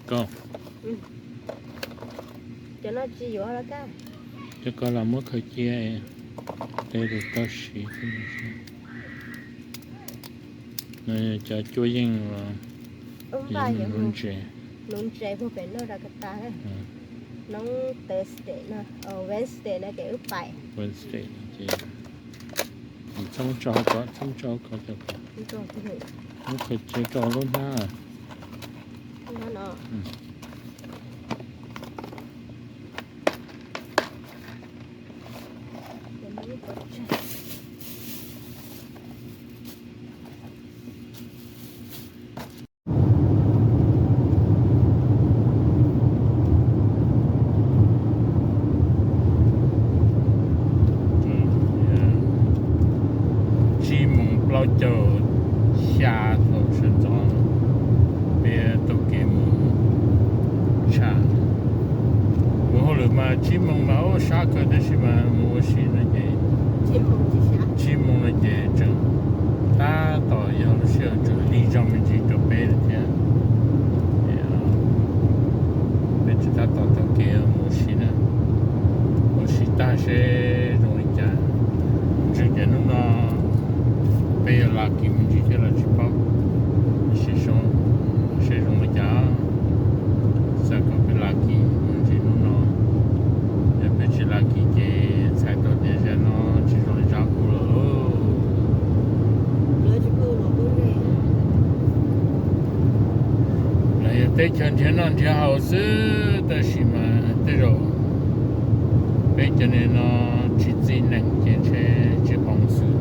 Koj, cov no tsis yuav los kaj. Cov ko los muab khaws cia, tes tus tau siv. Cov cuab yeej los hnuv ntses, hnuv ntses puag pem no rau kata. Hnub Thursday no, Wednesday no ces wb pais. Wednesday ces txhob muab tso hauv ko, txhob muab tso hauv ko, muab khaws cia rau lub hnab. Tsib moos plaub caug xya thaum sawv ntxov peb taug kev mus tsham. Mus hauj lwm mas tsib moos mas ua sab kawg tab sis mas mus ua si no ces tsib moos no ces tseem tab tom yog lub sij hawm tseem lig zog me ntsis rau peb thiab. Peb tseem tab tom taug kev mus ua si na, ua si tag seb zoo li cas. Ntshe tias hnub no peb yuav lucky me ntsis thiab los tsis paub, tab sis seb zoo li cas. Xav kom peb lucky me ntsis hnub no, yog peb tsis lucky ces txhais tau tias zaj no tsis zoo li zaj ub lawm. Los yog teb chaws nrhiav noj nrhiav haus xwb tab sis mas tej zaum peb cov niag no tsis txi neeg ces ntshe tsis poob xwb.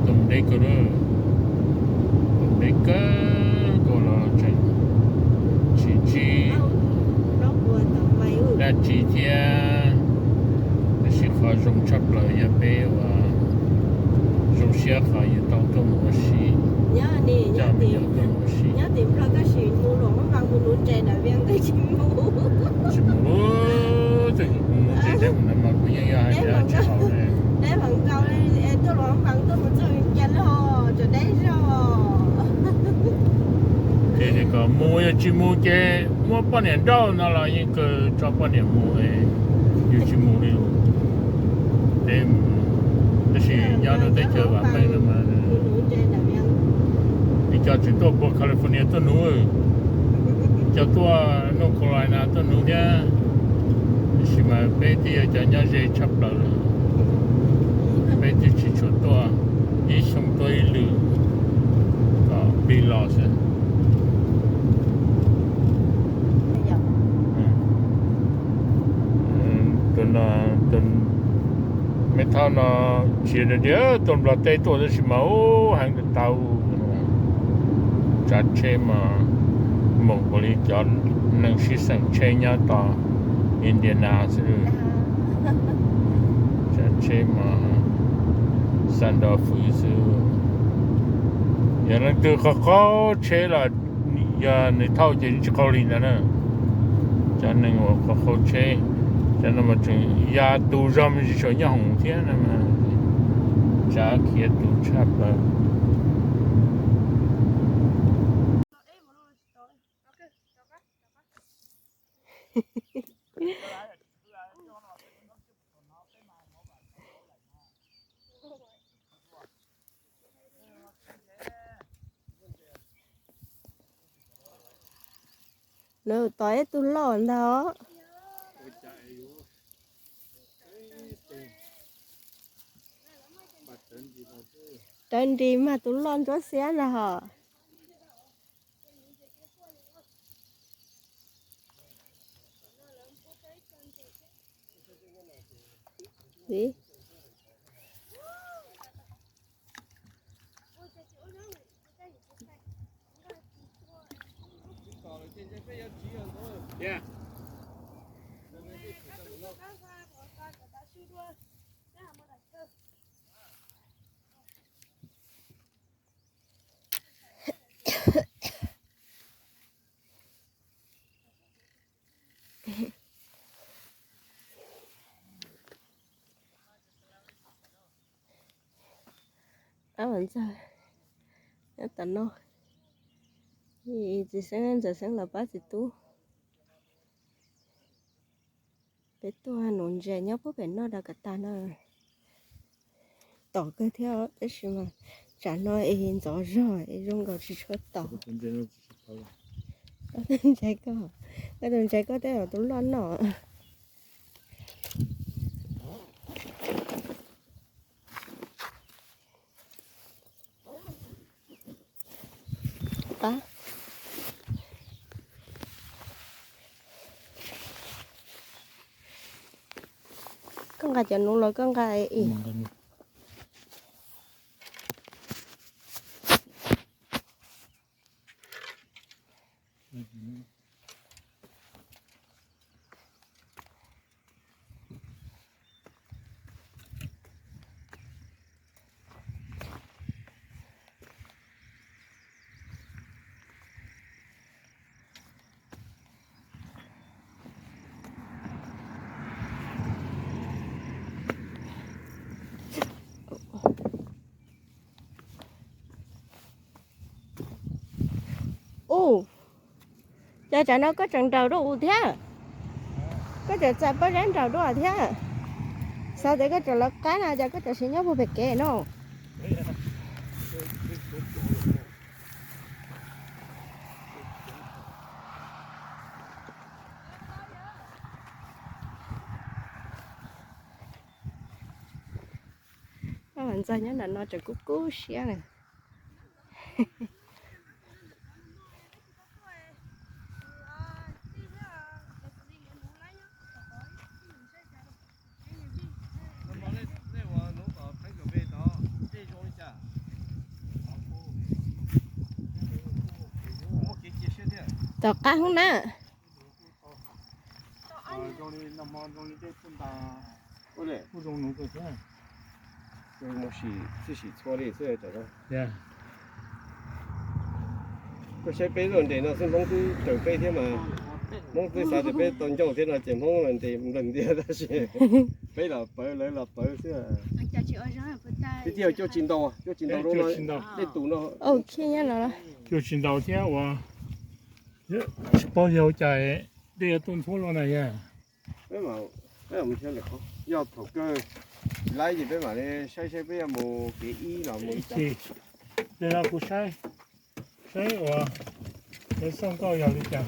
Tus deb kawg, tus deb kawg nkaus los tseem tsis ntsib dab tsi thiab. Tab sis qhov zoo tshaj plaws yog peb ua zoo siab qhov yus tau tuaj mus ua si, coj me nyuam tuaj mus ua si. Tsis mus, tseem mus ntses deb mus no mas kuv yeej yog hais tias tsis haum ne. Ces kom mus, yog tsis mus ces muab poj niam nrauj no los yeej kawg tso poj niam mus, yus tsis mus li. Deb mus, tab sis nyob rau teb chaws vam meej no mas, ib co tseem tuaj puag California tuaj nuv, ib co tuaj North Carolina tuaj nuv thiab. Tab sis mas peb twb yog cov nyob ze tshaj plaws lawm, peb twb tsis tshua tuaj, ib xyoo tuaj ib lwm kom pib los xwb. Tus no, me thauj no tsis tias tuaj Nplog teb tuaj tab sis mas ub heev tau. Tsav tsheb mas moom kuv li cov neeg sib xeem tsheb nyob tom Indiana xwb. Tsav tsheb mas xa nrov fwv xwb. Yog leej twg qaug qaug tsheb los yog nws thauj ces tsis qaug li ntawd na. Cov neeg uas qaug qaug tsheb, cov no mas tseem ya tus zog me ntsis tseem nyob hoom thiab no. Tsav khiav tus tshaj plaws. Nws tos ib tug loj ntag. Rawv nris mas tus loj ntsuab xiab ntag hos. Ab, ntxawg, nyob tom no. Txiv Xeeb, Ntxawm Xeeb los pab txiv tub. Peb tuaj nuv ntses nyob puag pem no rau kom tag no. Tom kawg thiab tab sis mas tsam no es ntxov zog es zoo nkaus tsis tshua tom. Koj tus ntses koj, koj tus ntses koj tej zaum tus loj noj. Koj nqa cov nuv los koj nqa ib. Ub, cas tsam no koj tseem nraus dua thiab? Koj tseem txais pob zeb nraus dua thiab? Xav tias koj tseem lawv qab na, cas koj tseem siv nyob puag pem kev no. Ntxawg nyob nram no tseem kub kub siab na. Tom qab hoob na. Koj saib peb lub nres no xwb Hmoob twb raws peb thiab mas. Hmoob twb xav tias peb tau ncauj thiab no ces Hmoob los nres nplawg ntiag tab sis peb los pawv lawv los pawv xwb. Tib tib cuaj tsis ntau, cuaj tsis ntau rau no, tej tus no. Cuaj tsis ntau thiab uas tsis paub yog ua cas dej yuav tuaj ntxhuab los na yog. Yog thaum kawg laib ces peb mam li saib saib peb yuav mus kev ib los mus ib. Ces no kuv saib, saib uas peb xauj nkauj yog li cas.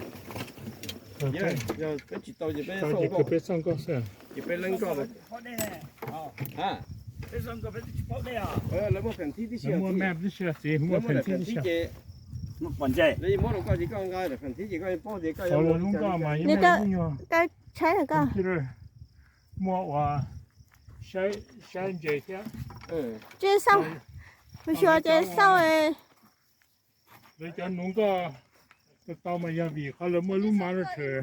Yog peb tsis tau ces peb xauj nkauj, peb xauj nkauj xwb. Ces peb leeb nkauj. Lawv muaj pheem thib tib si, muaj map tib si, txiv muaj pheem thib tib si. Lawv muab rau koj ces koj nqa pheem thib ces koj paub tias koj yuav mus lub nkoj mas yeej muaj lub nyuag tshaib koj muaj uas saib ntses thiab. Tsis xauj, xyuas ces xauj. Lawv cov nuv nkoj tau tau mas yog vim qhov lawv muaj lub monitor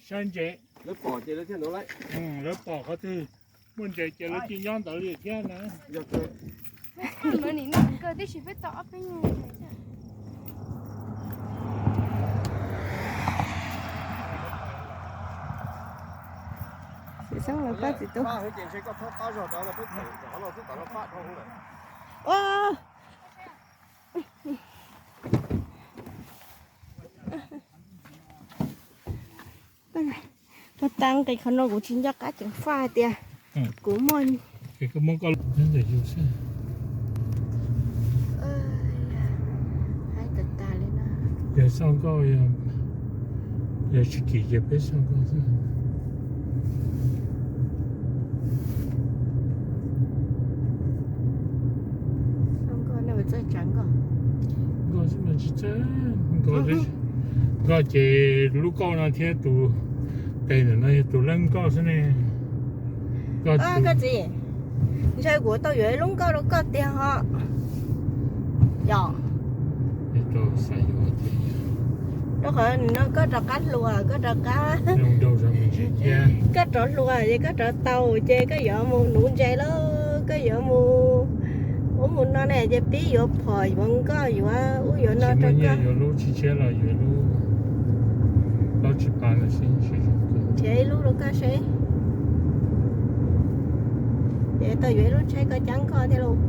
saib ntses. Lawv pom qhov twg muaj ntses ces lawv cia nyob ntawd li thiab na. Txiv Xeeb los pab txiv tub. Ua, tag nqis qhov no kuv tsis nco qab ceev faj hais tias kuv muaj. Haib tas tas li no. Yog xauj nkauj, yog tsis kim ces peb xauj nkauj xwb. Nkauj xwb mas tsis txawj, nkauj ces lub kauj no thiab tus tes ntawm no yog tus leej nkauj xwb ne. Koj txiv, ntshe kuv tau yuav ib lub nkauj rau koj tiag ho. Yog, rau qhov no koj rov qab hluas, koj rov qab, koj rov hluas ces koj rov tau ces koj yuav mus nuv ntses lauj, koj yuav mus ub mus no ne ces pib yuav phom yuav nkoj yuav ub yuav no rau koj. Nrhiav ib lub rau koj seb. Ces tau yuav ib lub tshaib koj cab nkoj thiab lauj.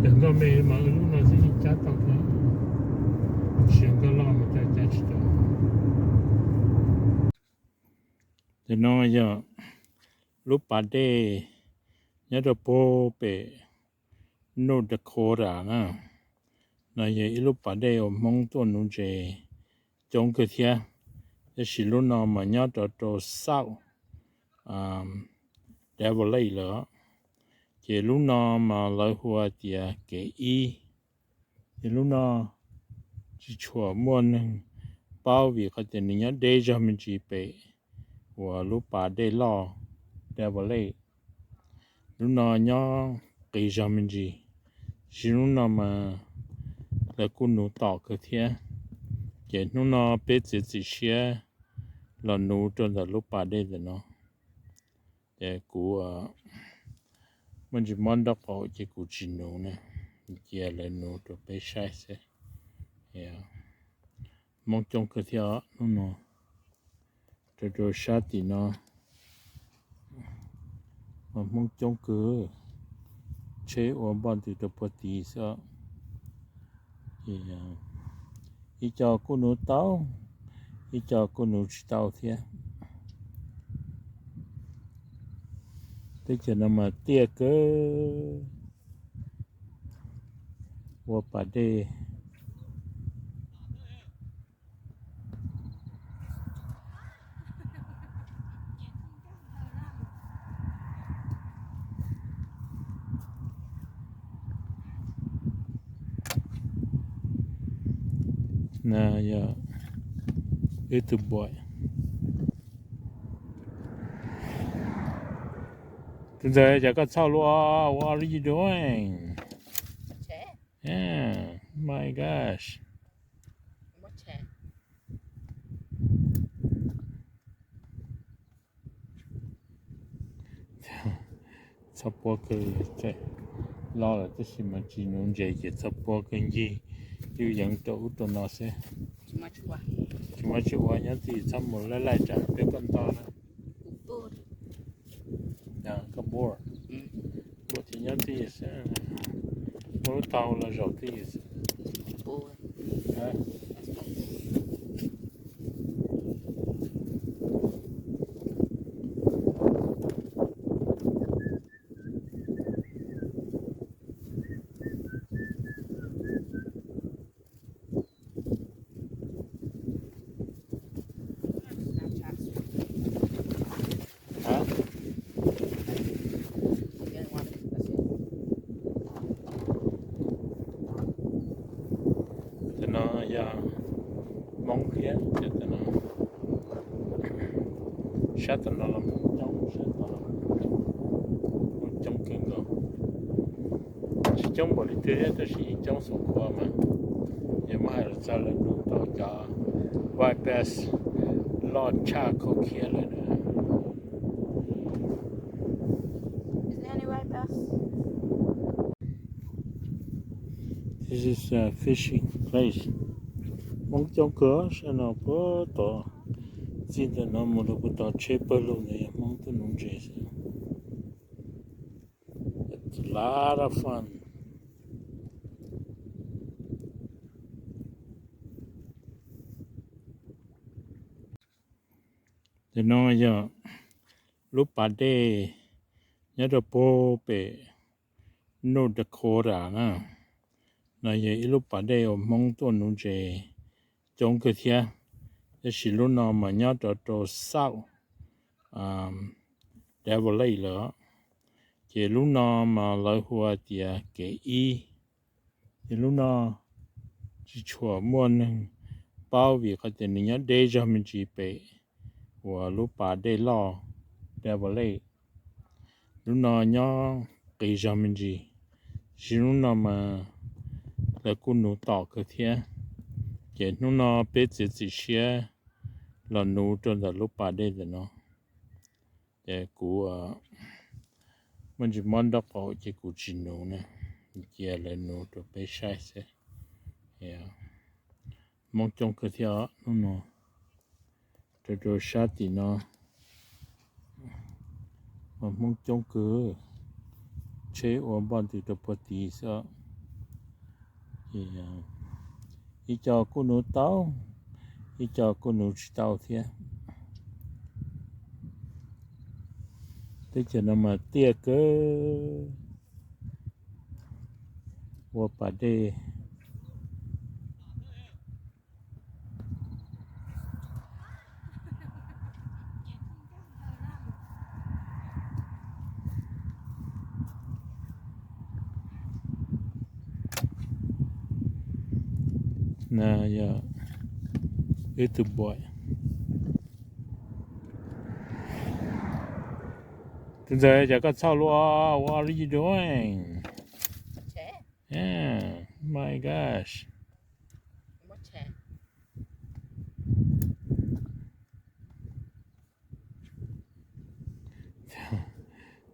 Yog nkoj me mas wb lub no xwb yeej cab tau thiab. Ntawm no yog lub pas dej nyob rau puag pem North Dakota na. No yog ib lub pas dej uas Hmoob tuaj nuv ntses coob kawg thiab, tab sis lub no mas nyob rau rau South Devil Lake lawm. Ces lub no mas lawv hu tias kev ib. Ces lub no tsis tshua muaj neeg paub vim qhov tias nws nyob deb zog me ntsis pem uas lub pas dej loj Devil Lake. Lub no nyob qis zog me ntsis, tab sis lub no mas lawv kuj nuv tom kawg thiab. Ces hnub no peb txiav txim siab los nuv rau ntawm lub pas dej ntawm no. Ces kuv muaj ntsis mob nraub qaum ces kuv tsis nuv na, cia lawv nuv rau peb saib xwb. Hmoob coob kawg thiab os hnub no. Rau rau sab tim no mas Hmoob coob kawg, tsheb ua npoj ntws rau puag tid xwb. Ib co kuj nuv tau, ib co kuj nuv tsis tau thiab. Teb chaws no mas tiaj kawg, ua pas dej. No yog ib tug boy. Tus ntawd cas koj txhawj luaj? What are you doing? Yeah, my gosh. Txhob puab kawg, los lawm tab sis mas tsis nuv ntses ces txhob puab kawg, ncig yub yeev rau ub rau no xwb. Tsis muaj tsis ua, nyob tij txhob mus laij laij tsam peb koj nto na. Koj bored, bored ces nyob tij xwb, muaj lub taub hau los zaum tij xwb. Tus no yog Hmoob thiab, sab tom no los Hmoob coob, sab tom no Hmoob coob kawg nkaus. Tsis coob npaum li twg thiab tab sis yeej coob xuv khuav mas. Yog muab hais los txog lawv nuv tau cov white bass loj tshaj khaub khiab lawm na. This is a fishing place. Hmoob coob kawg sab no puag tom, txij ntawm no mus rau puag tom tsheb pawg lug ntawd yog Hmoob tuaj nuv ntses xwb. It's a lot of fun. Ntawm no yog lub pas dej nyob rau puag pem North Dakota na. No yog ib lub pas dej uas Hmoob tuaj nuv ntses coob kawg thiab, tab sis lub no mas nyob rau rau South Devil Lake lawm. Ces lub no mas lawv hu tias kev ib. Ces lub no tsis tshua muaj neeg paub vim qhov tias nws nyob deb zog me ntsis pem uas lub pas dej loj Devil Lake. Lub no nyob qis zog me ntsis, tab sis lub no mas lawv kuj nuv tom kawg thiab. Ces hnub no peb txiav txim siab los nuv rau ntawm lub pas dej ntawm no. Ces kuv muaj ntsis mob nraub qaum ces kuv tsis nuv na, cia lawv nuv rau peb saib xwb. Hmoob coob kawg thiab hnub no. Rau rau sab tim no mas Hmoob coob kawg, tsheb ua npoj ntws rau puag tid xwb. Ib co kuj nuv tau, ib co kuj nuv tsis tau thiab. Teb chaws no mas tiaj kawg, ua pas dej. No yog ib tug boy. Tus ntxawg, cas koj txhoj lua? What are you doing? Yeah, my gosh.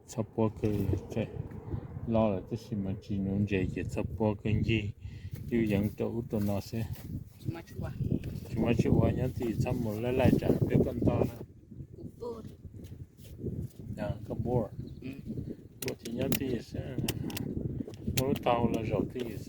Txhoj puab kawg, loj lawm tab sis mas tsis nuv ntses ces txhoj puab kawg ncig, yus yeev rau ub rau no xwb. Tsis muaj tsis ua, nyob twj ywm, txhob mus laij laij tsam peb koj nto na. Koj bored, bored ces nyob twj ywm xwb, muab lub taub hau los zaum twj ywm xwb.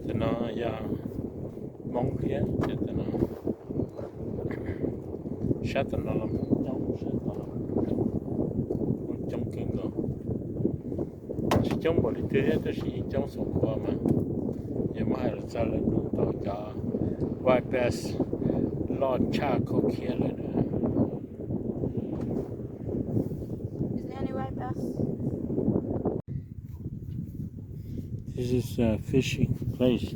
Tus no yog Hmoob thiab, sab tom no los Hmoob coob, Hmoob coob kawg nkaus. Tsis coob npaum li twg thiab tab sis yeej coob xoom khuav mas. Yog muab hais los txog lawv lub tau cov white bass loj tshaj khaub khiab lawm na. This is a fishing place.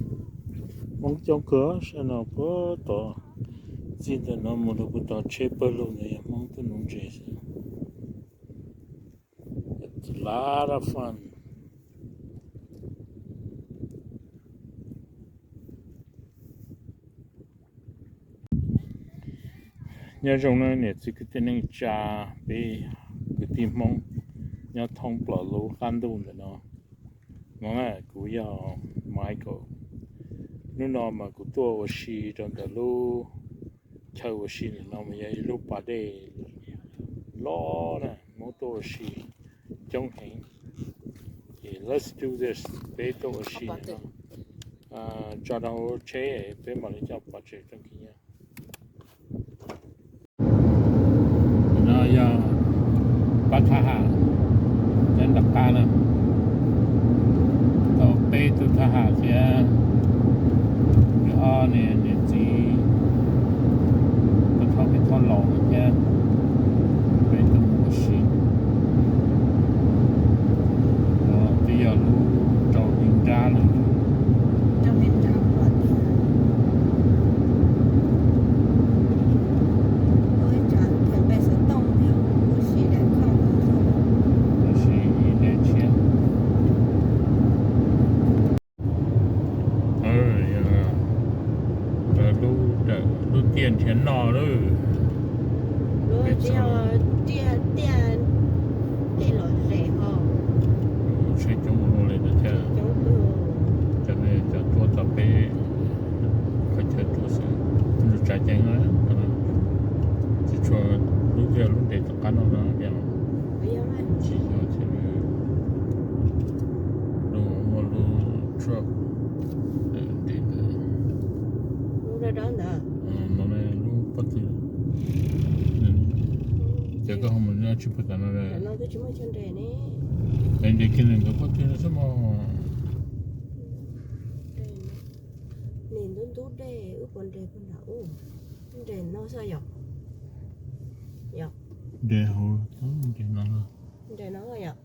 Hmoob coob kawg sab no puag tom, txij ntawm no mus rau puag tom tsheb pawg lug ntawd yog Hmoob tuaj nuv ntses xwb. It's a lot of fun. Nyob zoo na niam txiv kwv tij neej tsa, peb kwv tij Hmoob nyob thoob plaws lub qab ntuj ntawm no. No na, kuv yog Michael. Hnub no mas kuv tuaj ua si rau ntawm lub chaw ua si ntawm no mas yog ib lub pas dej loj na, Hmoob tuaj ua si coob heev. Ces let's do this, peb tuaj ua si no, tso rau hauv tsheb peb mam li coj pov tseg tsoom kiv nyob. No yog pab thab ham, cov nram qab na, tau peb tug thab ham thiab ob niam txiv pab thab peb thab laus thiab peb tuaj mus ua si. Twb yog lub rau li nrab lawm. Tab sis ib daim tshiab. Lub dawm lub tiaj nrhiav noj lawm. Tsheb coob ua luaj li no thiab. Cov no cov tuaj txog peb qhov chaw tuaj xwb, nws tsav ceev na. Tsis tshua lub tiaj lub nres tom qab no no tias tsis yog ces lub muaj lub truck nres ntawd. No lub pob tw, ces koj ho mus nyob tsis pub tas no. Nres kiag nkawd pob tw no xwb mog. Nres ntub ntub dej wb puas nres puag nram ub? Nres no xwb yom? Nres hauv, nres no. Nres no yom?